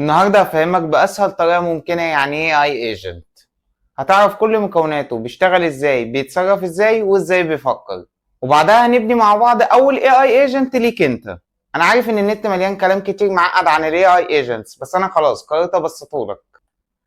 النهارده هفهمك بأسهل طريقة ممكنة يعني ايه AI agent. هتعرف كل مكوناته، بيشتغل ازاي، بيتصرف ازاي، وازاي بيفكر، وبعدها هنبني مع بعض اول AI agent ليك انت. انا عارف ان النت مليان كلام كتير معقد عن ال AI agents، بس انا خلاص قررت ابسطهولك.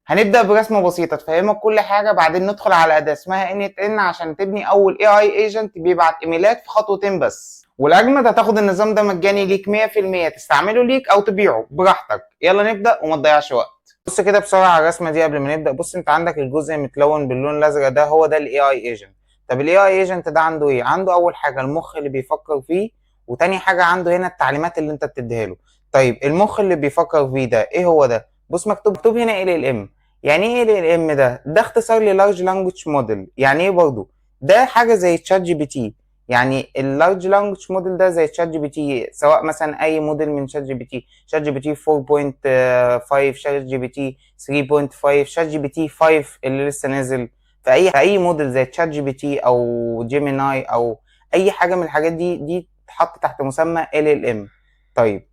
هنبدأ برسمة بسيطة تفهمك كل حاجة، بعدين ندخل على أداة اسمها n8n عشان تبني أول AI agent بيبعت إيميلات في خطوتين بس. والأجمد هتاخد النظام ده مجاني ليك 100%، تستعمله ليك أو تبيعه براحتك. يلا نبدأ وما تضيعش وقت. بص كده بسرعة على الرسمة دي قبل ما نبدأ. بص، أنت عندك الجزء المتلون باللون الأزرق ده، هو ده ال AI agent. طب ال AI agent ده عنده إيه؟ عنده أول حاجة المخ اللي بيفكر فيه، وتاني حاجة عنده هنا التعليمات اللي أنت بتديها له. طيب المخ اللي بيفكر فيه ده إيه هو ده؟ بص، مكتوب هنا LLM. يعني ايه LLM ده؟ ده اختصار ل large language model. يعني ايه برضو؟ ده حاجة زي ChatGPT. يعني ال large language model ده زي ChatGPT، سواء مثلا اي موديل من شات جي بي تي، شات جي بي تي 4.5، شات جي بي تي 3.5، شات جي بي تي 5 اللي لسه نازل. في اي موديل زي ChatGPT او Gemini او اي حاجة من الحاجات دي تتحط تحت مسمى LLM. طيب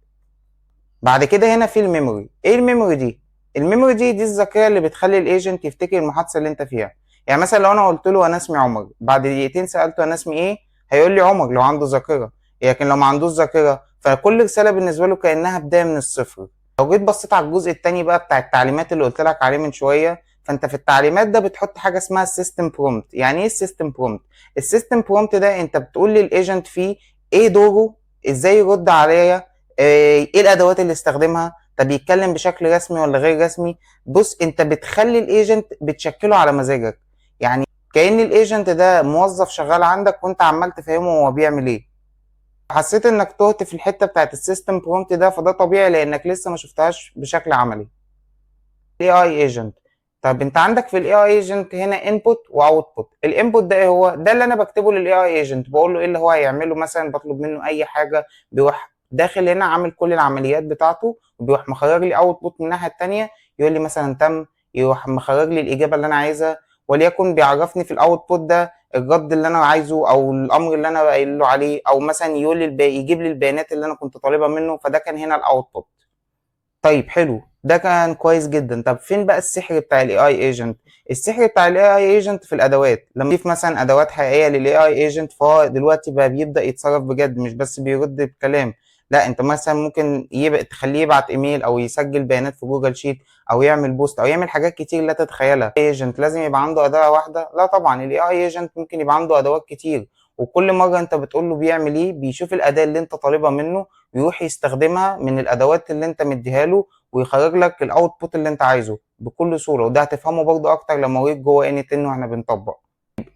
بعد كده هنا في ال memory. ايه ال memory دي؟ ال memory دي الذاكرة اللي بتخلي ال agent يفتكر المحادثة اللي انت فيها. يعني مثلا لو انا قلت له انا اسمي عمر، بعد دقيقتين سالته انا اسمي ايه، هيقول لي عمر لو عنده ذاكره. لكن لو ما عندوش ذاكره، فكل رسالة بالنسبة له كانها بداية من الصفر. لو جيت بصيت على الجزء الثاني بقى بتاع التعليمات اللي قلت لك عليه من شويه، فانت في التعليمات ده بتحط حاجة اسمها ال system prompt. يعني ايه ال system prompt؟ ال system prompt ده انت بتقول لل agent فيه ايه دوره، ازاي يرد عليا، ايه الادوات اللي استخدمها، طب يتكلم بشكل رسمي ولا غير رسمي. بص، انت بتخلي ال agent بتشكله على مزاجك، يعني كأن ال agent ده موظف شغال عندك وانت عمال تفهمه هو بيعمل ايه. حسيت انك تهت في الحتة بتاعت ال system prompt ده، فده طبيعي لانك لسه ما شفتهاش بشكل عملي. AI agent. طب انت عندك في ال AI agent هنا input و output. ال input ده ايه هو؟ ده اللي انا بكتبه لل AI agent، بقول له ايه اللي هو هيعمله. مثلا بطلب منه اي حاجه، بيروح داخل هنا عامل كل العمليات بتاعته، وبيروح مخرج لي output من الناحية الثانيه، يقول لي مثلا تم، يروح مخرج لي الاجابة اللي انا عايزها، وليكن بيعرفني في ال output ده الرد اللي انا عايزه او الامر اللي انا قايل له عليه، او مثلا يقول لي يجيب لي البيانات اللي انا كنت طالبها منه. فده كان هنا ال output. طيب حلو، ده كان كويس جدا. طب فين بقى السحر بتاع ال AI agent؟ السحر بتاع ال AI agent في الادوات. لما تضيف مثلا ادوات حقيقية لل AI agent، فهو دلوقتي بقى بيبدا يتصرف بجد، مش بس بيرد بكلام. لا، انت مثلا ممكن يبقى تخليه يبعت ايميل، او يسجل بيانات في Google Sheet، او يعمل post، او يعمل حاجات كتير لا تتخيلها. agent لازم يبقى عنده اداه واحده؟ لا طبعا، ال AI agent ممكن يبقى عنده ادوات كتير، وكل مرة انت بتقول له بيعمل ايه، بيشوف الاداة اللي انت طالبها منه ويروح يستخدمها من الادوات اللي انت مديها له، ويخرج لك ال output اللي انت عايزه بكل سهوله. وده هتفهمه برضو اكتر لما اوريك جوه n8n واحنا بنطبق.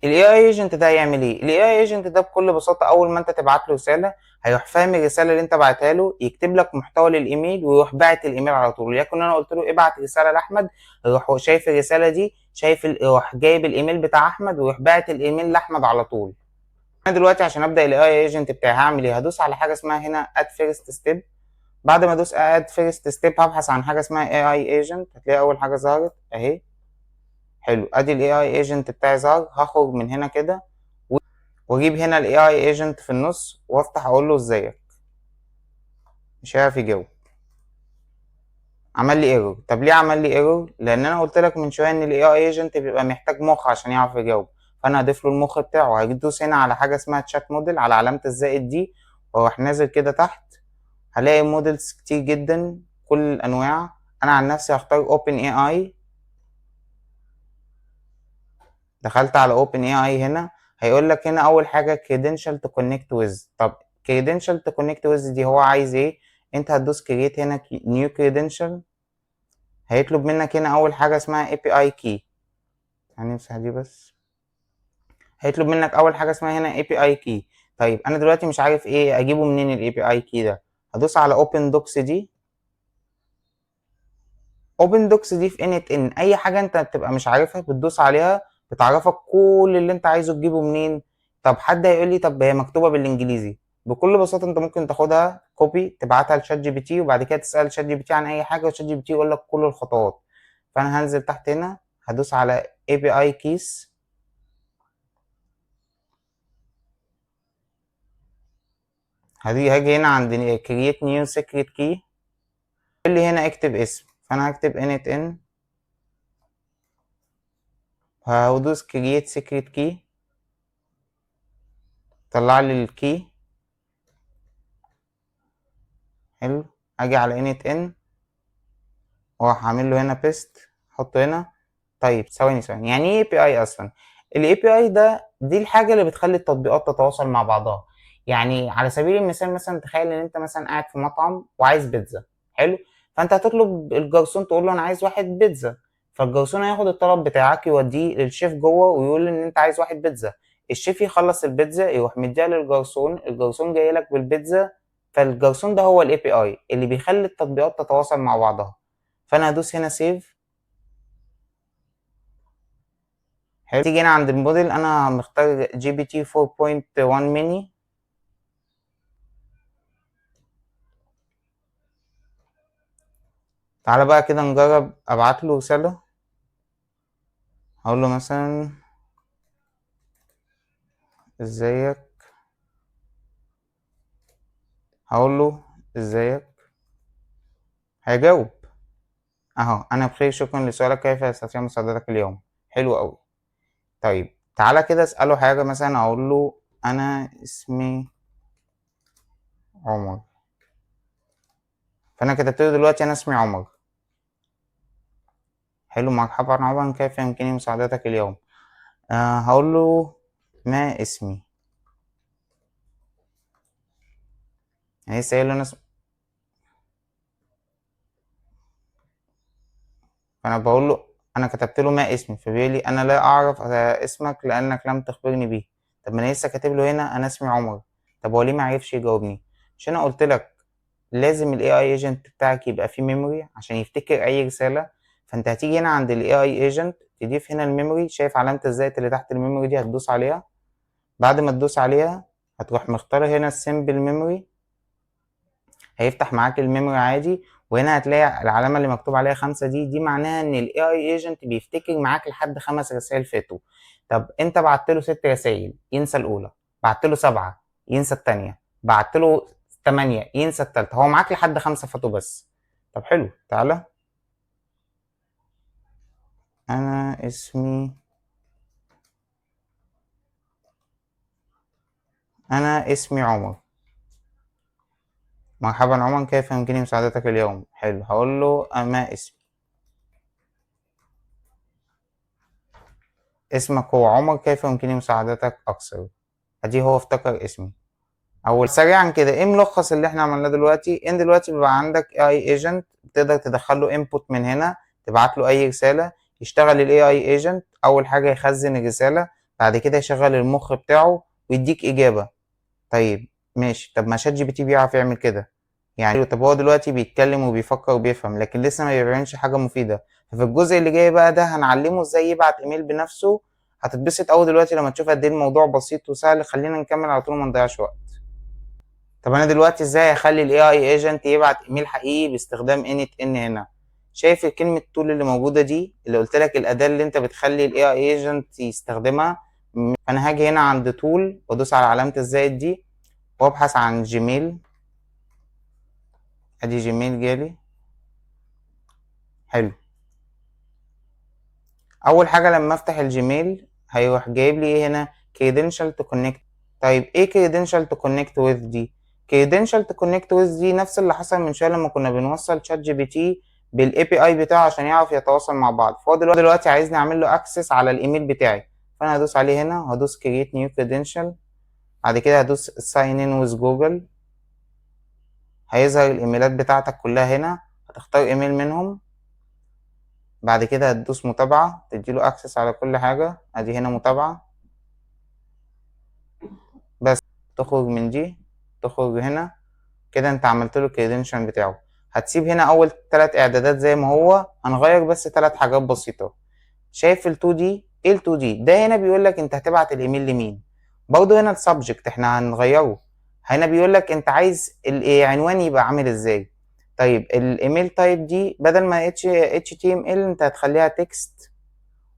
ال AI agent ده هيعمل ايه؟ ال AI agent ده بكل بساطه، اول ما انت تبعت له رساله، هيروح فاهم الرسالة اللي انت بعتها له، يكتب لك محتوى للايميل، ويروح باعت الايميل على طول. وليكن انا قلت له ابعت رسالة لاحمد، يروح هو شايف الرسالة دي، يروح جايب الايميل بتاع احمد ويروح باعت الايميل لاحمد على طول. انا دلوقتي عشان ابدا ال AI agent بتاعي هعمل ايه؟ هدوس على حاجة اسمها هنا add first step. بعد ما ادوس add first step، هبحث عن حاجة اسمها AI agent، هتلاقي اول حاجة ظهرت اهي. حلو، ادي ال AI agent بتاعي ظهر. هخرج من هنا كده واجيب هنا ال AI agent في النص وافتح اقول له ازيك. مش هيعرف يجاوب، عمل لي error. طب ليه عمل لي error؟ لان انا قلت لك من شوية ان ال AI agent بيبقى محتاج مخ عشان يعرف يجاوب، فانا هضيف له المخ بتاعه. هدوس هنا على حاجة اسمها chat model، على علامة الزائد دي، واروح نازل كده تحت، هلاقي models كتير جدا، كل الانواع. انا عن نفسي هختار OpenAI. دخلت على OpenAI، هنا هيقول لك هنا اول حاجة credential to connect with. طب credential to connect with دي هو عايز ايه؟ انت هتدوس create هنا new credential. هيطلب منك هنا اول حاجة اسمها API key. هنمسح دي بس. هيطلب منك اول حاجة اسمها هنا API key. طيب انا دلوقتي مش عارف ايه اجيبه منين ال API key ده. هدوس على open docs دي. open docs دي في n8n، اي حاجة انت بتبقى مش عارفها بتدوس عليها بتعرفك كل اللي انت عايزه تجيبه منين. طب حد هيقول لي طب هي مكتوبة بالانجليزي. بكل بساطة انت ممكن تاخدها copy، تبعتها ل ChatGPT، وبعد كده تسال ChatGPT عن اي حاجه، و ChatGPT يقول لك كل الخطوات. فانا هنزل تحت هنا، هدوس على API keys، هاجي هنا عند create new secret key، يقول لي هنا اكتب اسم. فانا هكتب n8n، هدوس create secret key، طلع لي ال key. حلو، اجي على n8n واروح اعمل له هنا paste، احطه هنا. طيب ثواني ثواني، يعني ايه API اصلا؟ ال API ده دي الحاجة اللي بتخلي التطبيقات تتواصل مع بعضها. يعني على سبيل المثال مثلا تخيل ان انت مثلا قاعد في مطعم وعايز بيتزا. حلو، فانت هتطلب الجرسون تقول له انا عايز واحد بيتزا، فالجرسون هياخد الطلب بتاعك يوديه للشيف جوه ويقول ان انت عايز واحد بيتزا. الشيف يخلص البيتزا يروح مديها للجرسون، الجرسون جاي لك بالبيتزا. فالجرسون ده هو ال API اللي بيخلي التطبيقات تتواصل مع بعضها. فانا هدوس هنا save. حلو، تيجي هنا عند الموديل، انا مختار GPT 4.1 ميني. تعالى بقى كده نجرب ابعت له رسالة، هقول له مثلا ازيك، هقول له ازيك، هيجاوب اهو انا بخير شكرا لسؤالك، كيف استطيع مساعدتك اليوم؟ حلو قوي. طيب تعالى كده اساله حاجة، مثلا اقول له انا اسمي عمر، فانا كتبت له دلوقتي انا اسمي عمر. حلو، مرحبا عمر، كيف يمكنني مساعدتك اليوم؟ هقول له ما اسمي، يعني لسه قايل له انا اسمي، فانا بقول له انا كتبت له ما اسمي، فبيقول لي انا لا اعرف اسمك لانك لم تخبرني به. طب ما انا لسه كاتب له هنا انا اسمي عمر، طب هو ليه ما عرفش يجاوبني؟ عشان انا قلت لك لازم ال AI agent بتاعك يبقى فيه memory عشان يفتكر اي رسالة. فانت هتيجي هنا عند ال AI agent تضيف هنا ال memory، شايف علامة الزائد اللي تحت ال memory دي، هتدوس عليها. بعد ما تدوس عليها هتروح مختار هنا ال simple memory، هيفتح معاك ال memory عادي، وهنا هتلاقي العلامة اللي مكتوب عليها 5 دي، دي معناها ان ال AI agent بيفتكر معاك لحد 5 رسائل فاتوا. طب انت بعت له 6 رسائل ينسى الاولى، بعت له 7 ينسى الثانية، بعت له 8 ينسى الثالثة، هو معاك لحد 5 فاتوا بس. طب حلو، تعالى انا اسمي عمر، مرحبا عمر كيف يمكنني مساعدتك اليوم؟ حلو، هقول له ما اسمي، اسمك هو عمر، كيف يمكنني مساعدتك اكثر؟ ادي هو افتكر اسمي. اول سريعا كده ايه ملخص اللي احنا عملناه دلوقتي؟ ان دلوقتي بيبقى عندك AI agent تقدر تدخل له input من هنا، تبعت له اي رسالة، يشتغل ال AI agent اول حاجة يخزن الرسالة، بعد كده يشغل المخ بتاعه ويديك اجابة. طيب ماشي، طب ما ChatGPT بيعرف يعمل كده يعني. طب هو دلوقتي بيتكلم وبيفكر وبيفهم، لكن لسه ما بيعملش حاجة مفيدة. ففي الجزء اللي جاي بقى ده هنعلمه ازاي يبعت ايميل بنفسه. هتتبسط قوي دلوقتي لما تشوف قد ايه الموضوع بسيط وسهل. خلينا نكمل على طول وما نضيعش وقت. طب انا دلوقتي ازاي اخلي ال AI agent يبعت ايميل حقيقي باستخدام n8n هنا؟ شايف الكلمة tool اللي موجودة دي اللي قلت لك الأداة اللي انت بتخلي ال AI agent يستخدمها؟ فانا هاجي هنا عند tool وادوس على علامة الزائد دي وابحث عن Gmail. ادي Gmail جالي. حلو، اول حاجة لما افتح ال Gmail هيروح جايب لي ايه هنا؟ credential to connect. طيب ايه credential to connect with دي؟ credential to connect with دي نفس اللي حصل من شوية لما كنا بنوصل ChatGPT بال API بتاعه عشان يعرف يتواصل مع بعض. فهو دلوقتي عايزني اعمل له access على الايميل بتاعي، فانا هدوس عليه هنا وهدوس create new credential، بعد كده هدوس sign in with Google. هيظهر الايميلات بتاعتك كلها هنا، هتختار ايميل منهم، بعد كده هتدوس متابعة، تديله access على كل حاجة. ادي هنا متابعة، بس تخرج من دي، تخرج هنا كده، انت عملت له ال credential بتاعه. هتسيب هنا اول 3 اعدادات زي ما هو، هنغير بس 3 حاجات بسيطة. شايف ال to دي؟ ايه ال to دي؟ ده هنا بيقول لك انت هتبعت الايميل لمين. برضه هنا ال subject احنا هنغيره، هنا بيقول لك انت عايز العنوان يبقى عامل ازاي. طيب ال email type دي بدل ما HTML انت هتخليها text،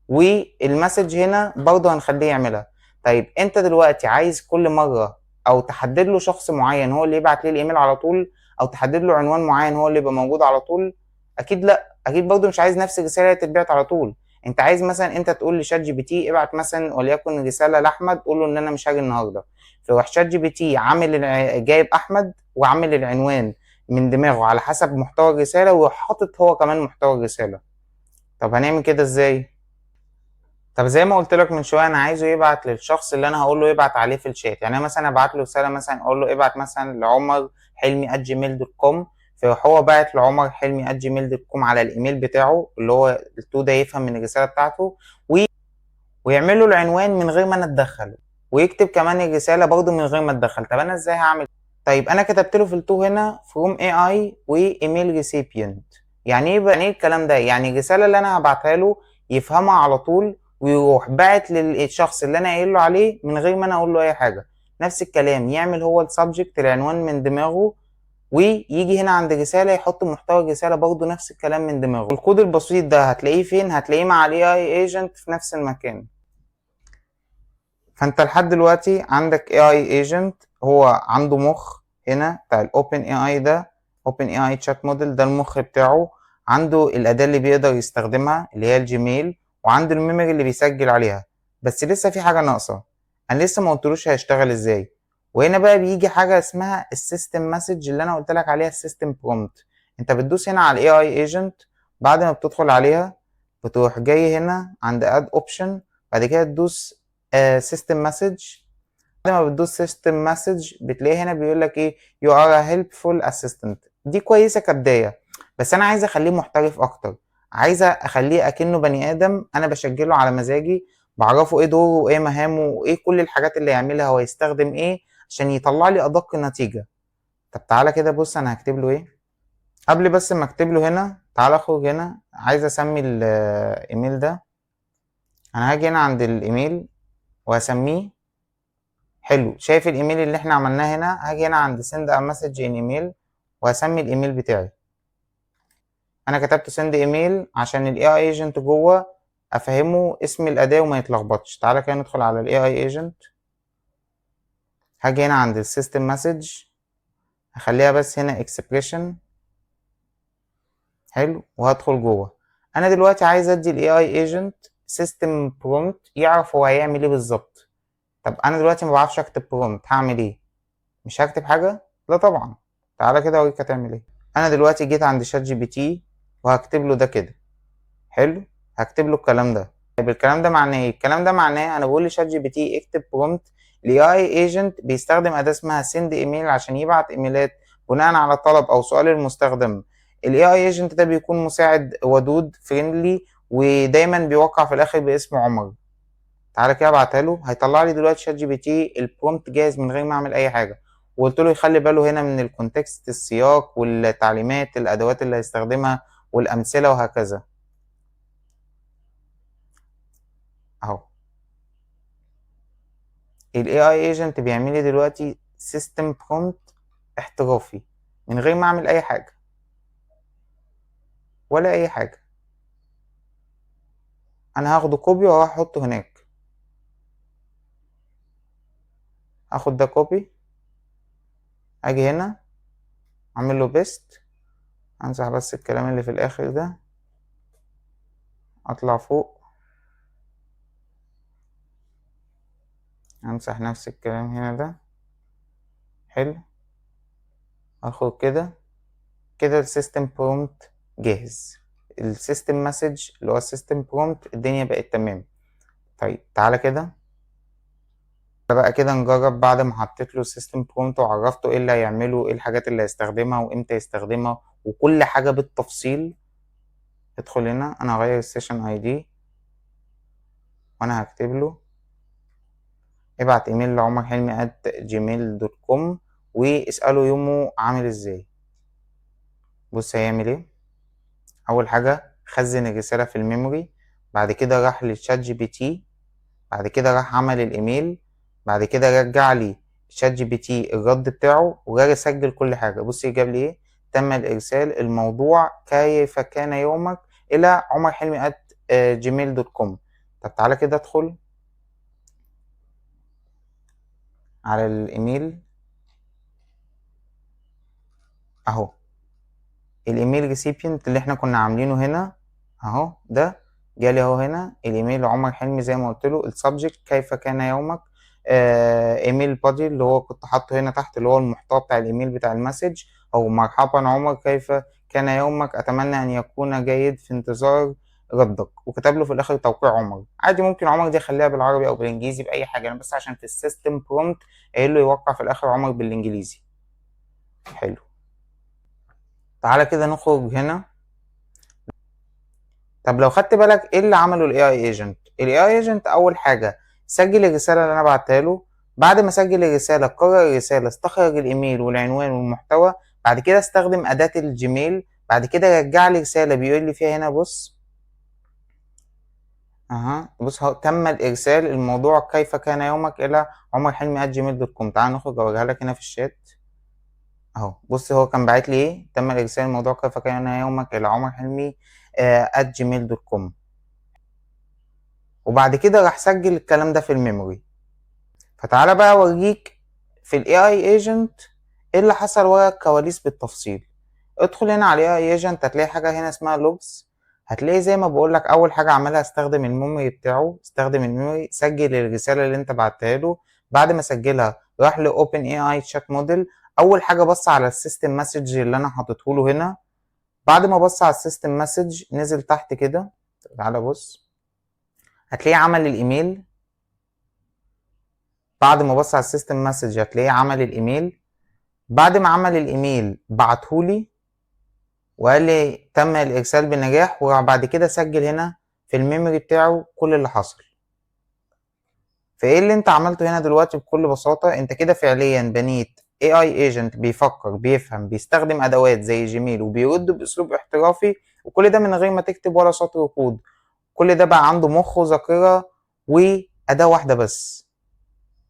وال message هنا برضه هنخليه يعملها. طيب انت دلوقتي عايز كل مرة او تحدد له شخص معين هو اللي يبعت ليه الايميل على طول، او تحدد له عنوان معين هو اللي يبقى موجود على طول. اكيد لا، اكيد برضو مش عايز نفس الرسالة تتبعت على طول. انت عايز مثلا انت تقول ل ChatGPT ابعت مثلا وليكن رسالة لاحمد، قول له ان انا مش هاجي النهارده، فيروح ChatGPT عامل جايب احمد وعامل العنوان من دماغه على حسب محتوى الرساله، ويروح حاطط هو كمان محتوى الرساله. طب هنعمل كده ازاي؟ طب زي ما قلت لك من شوية، انا عايزه يبعت للشخص اللي انا هقول له يبعت عليه في الشات. يعني انا مثلا ابعت له رساله، مثلا اقول له ابعت مثلا لعمر حلمي @gmail.com، فيروح هو باعت لعمر حلمي @gmail.com على الايميل بتاعه اللي هو ال to ده يفهم من الرسالة بتاعته، ويعمل له العنوان من غير ما انا اتدخل، ويكتب كمان الرسالة برده من غير ما اتدخل. طب انا ازاي هعمل؟ طيب انا كتبت له في ال to هنا from AI و email recipient. يعني ايه؟ يعني ايه الكلام ده؟ يعني الرسالة اللي انا هبعتها له يفهمها على طول ويروح باعت للشخص اللي انا قايل له عليه من غير ما انا اقول له اي حاجه. نفس الكلام يعمل هو ال subject العنوان من دماغه، ويجي هنا عند رسالة يحط محتوى الرسالة برضه نفس الكلام من دماغه. الكود البسيط ده هتلاقيه فين؟ هتلاقيه مع ال AI agent في نفس المكان. فانت لحد دلوقتي عندك AI agent هو عنده مخ هنا بتاع ال OpenAI ده، OpenAI chat model ده المخ بتاعه، عنده الاداة اللي بيقدر يستخدمها اللي هي ال Gmail، وعنده ال memory اللي بيسجل عليها. بس لسه في حاجة ناقصه، انا لسه ما قلتلوش هيشتغل ازاي. وهنا بقى بيجي حاجة اسمها ال system message اللي انا قلت لك عليها، ال system prompt. انت بتدوس هنا على ال AI agent، بعد ما بتدخل عليها بتروح جاي هنا عند add option، بعد كده تدوس system message. بعد ما بتدوس system message بتلاقي هنا بيقول لك ايه؟ you are a helpful assistant. دي كويسة كبدايه، بس انا عايز اخليه محترف اكتر، عايز اخليه اكنه بني ادم انا بشكله على مزاجي، بعرفه ايه دوره وايه مهامه وايه كل الحاجات اللي يعملها ويستخدم ايه عشان يطلع لي ادق نتيجه. طب تعالى كده بص انا هكتب له ايه. قبل بس ما اكتب له هنا، تعالى اخرج هنا، عايز اسمي الايميل ده. انا هاجي هنا عند الايميل وهسميه. حلو، شايف الايميل اللي احنا عملناه هنا؟ هاجي هنا عند send a message in email وهسمي الايميل بتاعي. انا كتبت send email عشان ال AI agent جوه افهمه اسم الاداة وما يتلخبطش. تعالى كده ندخل على ال AI agent، هاجي هنا عند ال system message، هخليها بس هنا expression. حلو، وهدخل جوه. انا دلوقتي عايز ادي ال AI agent system prompt يعرف هو هيعمل ايه بالظبط. طب انا دلوقتي ما بعرفش اكتب prompt، هعمل ايه؟ مش هكتب حاجه؟ لا طبعا. تعالى كده اوريك هتعمل ايه. انا دلوقتي جيت عند ChatGPT وهكتب له ده كده. حلو، هكتب له الكلام ده. طيب الكلام ده معناه ايه؟ الكلام ده معناه انا بقول ل ChatGPT اكتب prompt ال AI agent بيستخدم اداه اسمها send email عشان يبعت ايميلات بناء على طلب او سؤال المستخدم. ال AI agent ده بيكون مساعد ودود friendly ودايما بيوقع في الاخر باسم عمر. تعالى كده ابعتها له، هيطلع لي دلوقتي ChatGPT ال prompt جاهز من غير ما اعمل اي حاجه. وقلت له يخلي باله هنا من ال context، السياق والتعليمات، الادوات اللي هيستخدمها والامثلة وهكذا. اهو ال AI agent بيعمل لي دلوقتي system prompt احترافي من غير ما اعمل اي حاجة ولا اي حاجه. انا هاخده copy واروح احطه هناك. اخد ده copy، اجي هنا اعمل له paste، امسح بس الكلام اللي في الاخر ده، اطلع فوق امسح نفس الكلام هنا ده. حلو، اخد كده كده ال system prompt جاهز، ال system message اللي هو ال system prompt، الدنيا بقت تمام. طيب تعالى كده بقى كده نجرب. بعد ما حطيت له ال system prompt وعرفته ايه اللي هيعمله وايه الحاجات اللي هيستخدمها وامتى يستخدمها وكل حاجة بالتفصيل، ادخل هنا، انا هغير ال session ID وانا هكتب له ابعت ايميل لعمر حلمي @gmail.com واسأله يومه عامل ازاي. بص هيعمل ايه. اول حاجة خزن الرسالة في ال memory، بعد كده راح لل ChatGPT، بعد كده راح عمل الايميل، بعد كده رجع لي ChatGPT الرد بتاعه وجا سجل كل حاجة. بص جاب لي ايه، تم الارسال، الموضوع كيف كان يومك، الى عمر حلمي @gmail.com. طب تعالى كده ادخل على الايميل اهو، ال email recipient اللي احنا كنا عاملينه هنا اهو، ده جالي اهو هنا الايميل عمر حلمي زي ما قلت له. ال subject كيف كان يومك، email body اللي هو كنت حاطه هنا تحت اللي هو المحتوى بتاع الايميل بتاع ال message، او مرحبا عمر كيف كان يومك، اتمنى ان يكون جيد، في انتظار ردك. وكتب له في الاخر توقيع عمر. عادي ممكن عمر دي اخليها بالعربي او بالانجليزي باي حاجه، انا بس عشان في ال system prompt قايل له يوقع في الاخر عمر بالانجليزي. حلو، تعالى كده نخرج هنا. طب لو خدت بالك ايه اللي عمله ال AI agent؟ ال AI agent اول حاجة سجل الرسالة اللي انا بعتها له. بعد ما سجل الرسالة قرأ الرساله، استخرج الايميل والعنوان والمحتوى. بعد كده استخدم اداه ال Gmail. بعد كده رجع لي رسالة بيقول لي فيها هنا، بص اها، بص اهو، تم الارسال الموضوع كيف كان يومك الى عمر حلمي @gmail.com. تعال نخرج اوريها لك هنا في الشات اهو. بص هو كان باعت لي ايه؟ تم الارسال الموضوع كيف كان يومك الى عمر حلمي @gmail.com. وبعد كده راح سجل الكلام ده في ال memory. فتعالى بقى اوريك في ال AI agent ايه اللي حصل ورا الكواليس بالتفصيل. ادخل هنا على ال AI agent، هتلاقي حاجة هنا اسمها logs. هتلاقي زي ما بقول لك اول حاجة عملها استخدم ال memory بتاعه، استخدم ال memory، سجل الرسالة اللي انت بعتها له. بعد ما سجلها راح ل OpenAI chat model. اول حاجة بص على ال system message اللي انا حاطته له هنا. بعد ما بص على ال system message نزل تحت كده، تعالى بص، هتلاقيه عمل الايميل. بعد ما بص على ال system message هتلاقيه عمل الايميل. بعد ما عمل الايميل بعتهولي وقال لي تم الارسال بنجاح. وبعد كده سجل هنا في ال memory بتاعه كل اللي حصل. فايه اللي انت عملته هنا دلوقتي؟ بكل بساطة انت كده فعليا بنيت AI agent بيفكر، بيفهم، بيستخدم ادوات زي Gmail، وبيرد باسلوب احترافي، وكل ده من غير ما تكتب ولا سطر كود. كل ده بقى عنده مخ وذاكرة وأداة واحدة بس.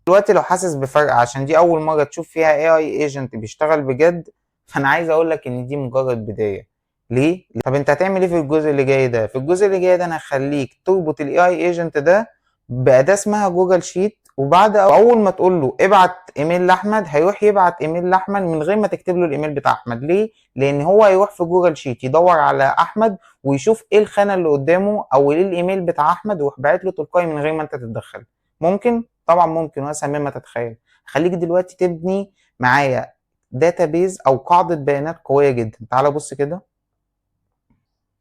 دلوقتي لو حاسس بفرق عشان دي أول مرة تشوف فيها AI agent بيشتغل بجد، فأنا عايز أقول لك إن دي مجرد بداية. ليه؟ طب أنت هتعمل إيه في الجزء اللي جاي ده؟ في الجزء اللي جاي ده أنا هخليك تربط ال AI agent ده بأداة اسمها Google Sheet، وبعد أول ما تقول له ابعت إيميل لأحمد هيروح يبعت إيميل لأحمد من غير ما تكتب له الإيميل بتاع أحمد. ليه؟ لأن هو هيروح في Google Sheet يدور على أحمد ويشوف إيه الخانة اللي قدامه أو إيه الإيميل بتاع أحمد ويروح باعت له تلقائي من غير ما أنت تتدخل. ممكن؟ طبعا ممكن، واسهل مما تتخيل. خليك دلوقتي تبني معايا database او قاعدة بيانات قوية جدا. تعال بص كده.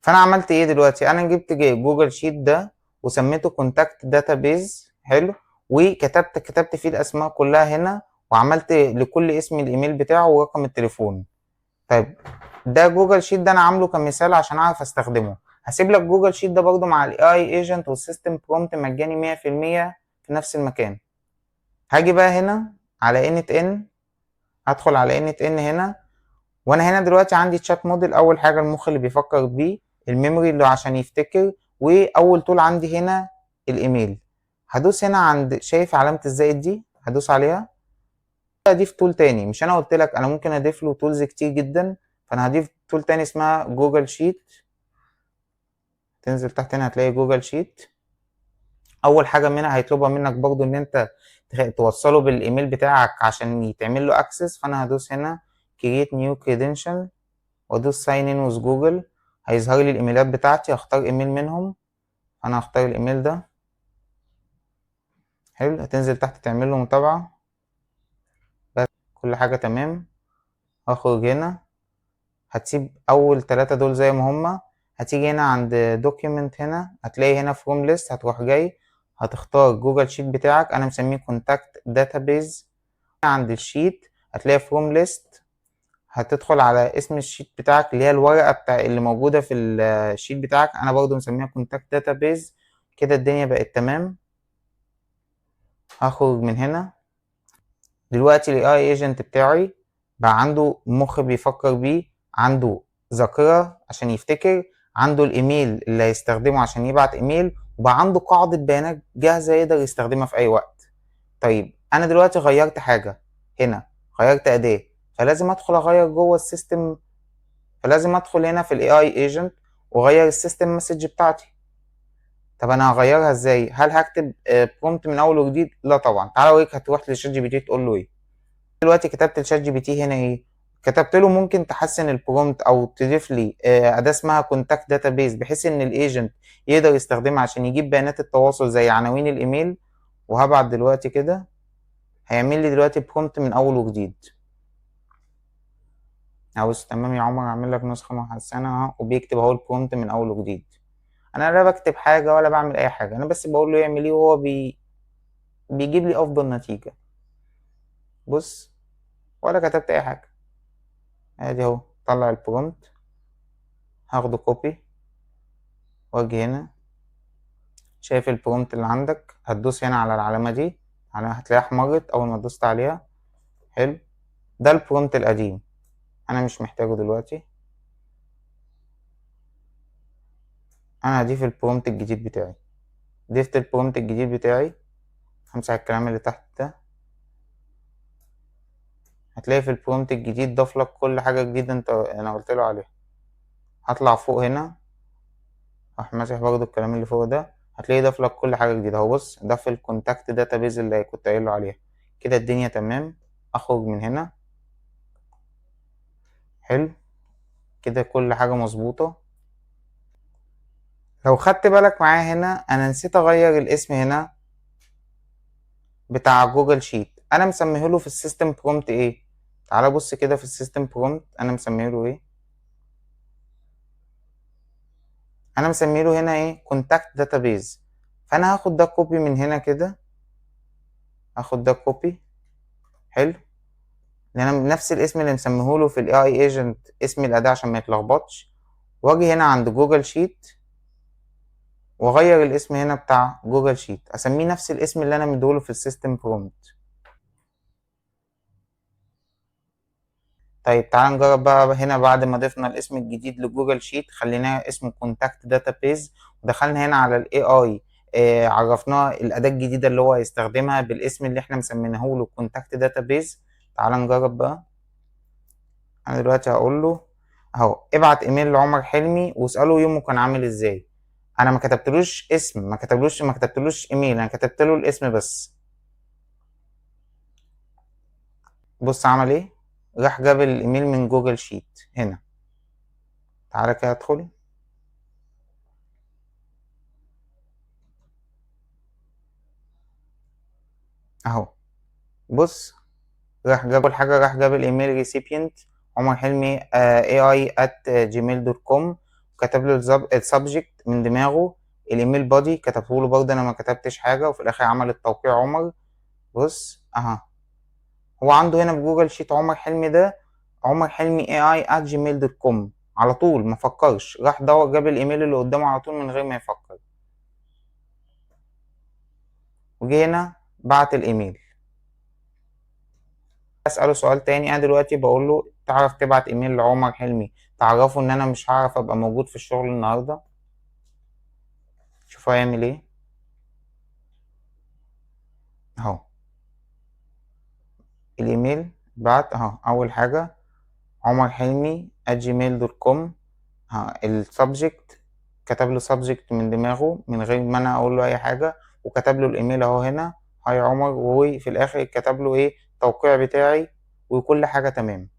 فانا عملت ايه دلوقتي؟ انا جبت Google Sheet ده وسميته contact database. حلو، وكتبت فيه الاسماء كلها هنا، وعملت لكل اسم الايميل بتاعه ورقم التليفون. طيب ده Google Sheet ده انا عامله كمثال عشان اعرف استخدمه. هسيب لك Google Sheet ده برضو مع ال AI agent وال system prompt مجاني 100% في نفس المكان. هاجي بقى هنا على n8n، هدخل على n8n هنا، وانا هنا دلوقتي عندي chat model. اول حاجة المخ اللي بيفكر بيه، ال memory اللي عشان يفتكر، واول tool عندي هنا الايميل. هدوس هنا عند، شايف علامة الزائد دي؟ هدوس عليها، اضيف tool تاني. مش انا قلت لك انا ممكن اضيف له tools كتير جدا؟ فانا هضيف tool تاني اسمها Google Sheet. تنزل تحت هنا هتلاقي Google Sheet. اول حاجة منها هيطلبها منك برضو ان انت توصله بالايميل بتاعك عشان يتعمل له access. فانا هدوس هنا create new credential وادوس sign in with Google. هيظهر لي الايميلات بتاعتي، هختار ايميل منهم. انا هختار الايميل ده. حلو، هتنزل تحت تعمل له متابعة. بس كل حاجة تمام. هخرج هنا، هتسيب اول 3 دول زي ما هما. هتيجي هنا عند document، هنا هتلاقي هنا from list، هتروح جاي هتختار Google Sheet بتاعك، انا مسميه contact database. عند ال sheet هتلاقي from list، هتدخل على اسم ال sheet بتاعك اللي هي الورقة بتاع اللي موجودة في ال sheet بتاعك، انا برضو مسميها contact database. كده الدنيا بقت تمام. هخرج من هنا. دلوقتي ال AI agent بتاعي بقى عنده مخ بيفكر بيه، عنده ذاكرة عشان يفتكر، عنده الايميل اللي هيستخدمه عشان يبعت ايميل، وبقى عنده قاعدة بيانات جاهزة يقدر يستخدمها في اي وقت. طيب انا دلوقتي غيرت حاجة هنا، غيرت اداة، فلازم ادخل اغير جوه ال system، فلازم ادخل هنا في ال AI agent واغير ال system message بتاعتي. طب انا هغيرها ازاي؟ هل هكتب prompt من اول وجديد؟ لا طبعا. تعالى اوريك هتروح ل ChatGPT تقول له ايه. دلوقتي كتبت ل ChatGPT هنا ايه؟ كتبت له ممكن تحسن ال prompt او تضيف لي اداه اسمها contact database، بحيث ان ال agent يقدر يستخدمها عشان يجيب بيانات التواصل زي عناوين الايميل. وهبعت دلوقتي كده، هيعمل لي دلوقتي prompt من اول وجديد. عاوز تمام يا عمر، اعمل لك نسخه محسنة اهو، وبيكتب اهو ال prompt من اول وجديد. انا لا بكتب حاجة ولا بعمل اي حاجه، انا بس بقول له يعمل ايه وهو بيجيب لي افضل نتيجه. بص، ولا كتبت اي حاجه، ادي اهو طلع ال prompt. هاخده copy واجي هنا، شايف ال prompt اللي عندك، هتدوس هنا على العلامة دي، هتلاقيها احمرت اول ما دوست عليها. حلو، ده ال prompt القديم، انا مش محتاجه دلوقتي. انا هضيف ال prompt الجديد بتاعي. ضفت ال prompt الجديد بتاعي، همسح الكلام اللي تحت ده. هتلاقي في ال prompt الجديد ضاف لك كل حاجة جديدة انا قلت له عليها. هطلع فوق هنا، راح ماسح برضو الكلام اللي فوق ده، هتلاقيه ضاف لك كل حاجة جديدة اهو. بص، ضاف ال contact database اللي كنت قايل له عليها. كده الدنيا تمام. اخرج من هنا. حلو كده، كل حاجة مظبوطة. لو خدت بالك معايا هنا، انا نسيت اغير الاسم هنا بتاع Google Sheet. انا مسميه له في ال system prompt ايه؟ تعال بص كده في ال system prompt انا مسميه له ايه. انا مسميه له هنا ايه؟ contact database. فانا هاخد ده copy من هنا كده، هاخد ده copy. حلو، لان انا نفس الاسم اللي مسميه له في ال AI agent، اسم الاداة عشان ما يتلخبطش. واجي هنا عند Google Sheet واغير الاسم هنا بتاع Google Sheet، اسميه نفس الاسم اللي انا مديهوله في ال system prompt. طيب تعال نجرب بقى هنا، بعد ما ضفنا الاسم الجديد ل Google Sheet خليناه اسمه contact database، ودخلنا هنا على ال AI، عرفناه الاداة الجديدة اللي هو هيستخدمها بالاسم اللي احنا مسميناه له contact database. تعال نجرب بقى. انا دلوقتي هقول له اهو ابعت ايميل لعمر حلمي واساله يومه كان عامل ازاي. انا ما كتبتلوش اسم، ما كتبتلوش ايميل، انا كتبت له الاسم بس. بص عمل ايه، راح جاب الايميل من Google Sheet هنا. تعالى كده ادخل، اهو بص راح جاب الحاجة، راح جاب ال email recipient عمر حلمي AI at gmail dot com، وكتب له ال subject من دماغه، ال email body كتبه له برضه، انا ما كتبتش حاجة، وفي الاخر عمل التوقيع عمر. بص اها، هو عنده هنا في Google Sheet عمر حلمي ده، عمر حلمي AI at gmail dot com، على طول ما فكرش، راح دور جاب الايميل اللي قدامه على طول من غير ما يفكر، وجه هنا بعت الايميل. اساله سؤال تاني، انا دلوقتي بقول له تعرف تبعت ايميل لعمر حلمي تعرفه ان انا مش هعرف ابقى موجود في الشغل النهارده؟ شوف هيعمل ايه. اهو الايميل بعت اهو، اول حاجة عمر حلمي at gmail dot com، ال subject كتب له subject من دماغه من غير ما انا اقول له اي حاجة، وكتب له الايميل اهو هنا hi عمر، وفي الاخر كتب له ايه التوقيع بتاعي وكل حاجة تمام.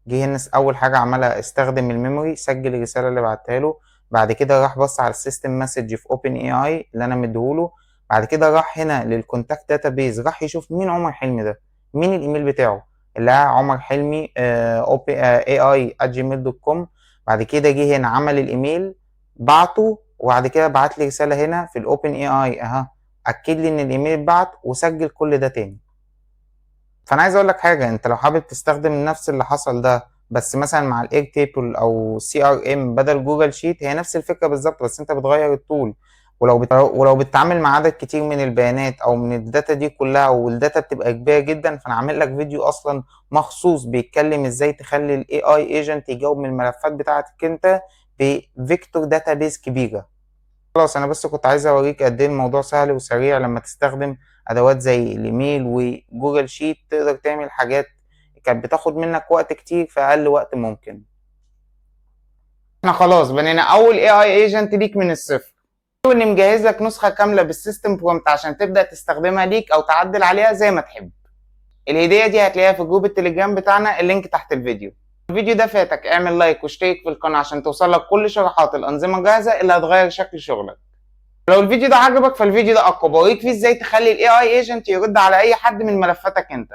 جه هنا اول حاجة عملها استخدم ال memory، سجل الرسالة اللي بعتها له، بعد كده راح بص على ال system message في OpenAI اللي انا مديهوله، بعد كده راح هنا لل contact database، راح يشوف مين عمر حلمي ده، مين الايميل بتاعه اللي هو عمر حلمي، AI at gmail dot com. بعد كده جه هنا عمل الايميل بعته، وبعد كده بعت لي رسالة هنا في ال OpenAI اها، اكد لي ان الايميل اتبعت، وسجل كل ده تاني. فانا عايز اقول لك حاجة، انت لو حابب تستخدم نفس اللي حصل ده بس مثلا مع ال Airtable او CRM بدل Google Sheet، هي نفس الفكرة بالظبط، بس انت بتغير ال tool. ولو بتتعامل مع عدد كتير من البيانات او من ال data دي كلها، وال data بتبقى كبيرة جدا، فانا عامل لك فيديو اصلا مخصوص بيتكلم ازاي تخلي ال AI agent يجاوب من الملفات بتاعتك انت ب vector database كبيرة. خلاص، انا بس كنت عايز اوريك قد ايه الموضوع سهل وسريع لما تستخدم ادوات زي الايميل و Google Sheet، تقدر تعمل حاجات كانت بتاخد منك وقت كتير في اقل وقت ممكن. احنا خلاص بنينا اول AI agent ليك من الصفر، واني مجهز لك نسخه كاملة بال system prompt عشان تبدا تستخدمها ليك او تعدل عليها زي ما تحب. الهدية دي هتلاقيها في group التليجرام بتاعنا، ال link تحت الفيديو. الفيديو ده فاتك، اعمل like واشترك في القناة عشان توصلك كل شروحات الأنظمة الجاهزة اللي هتغير شكل شغلك. لو الفيديو ده عجبك فالفيديو ده اقوى، بوريك فيه ازاي تخلي ال AI agent يرد على اي حد من ملفاتك انت.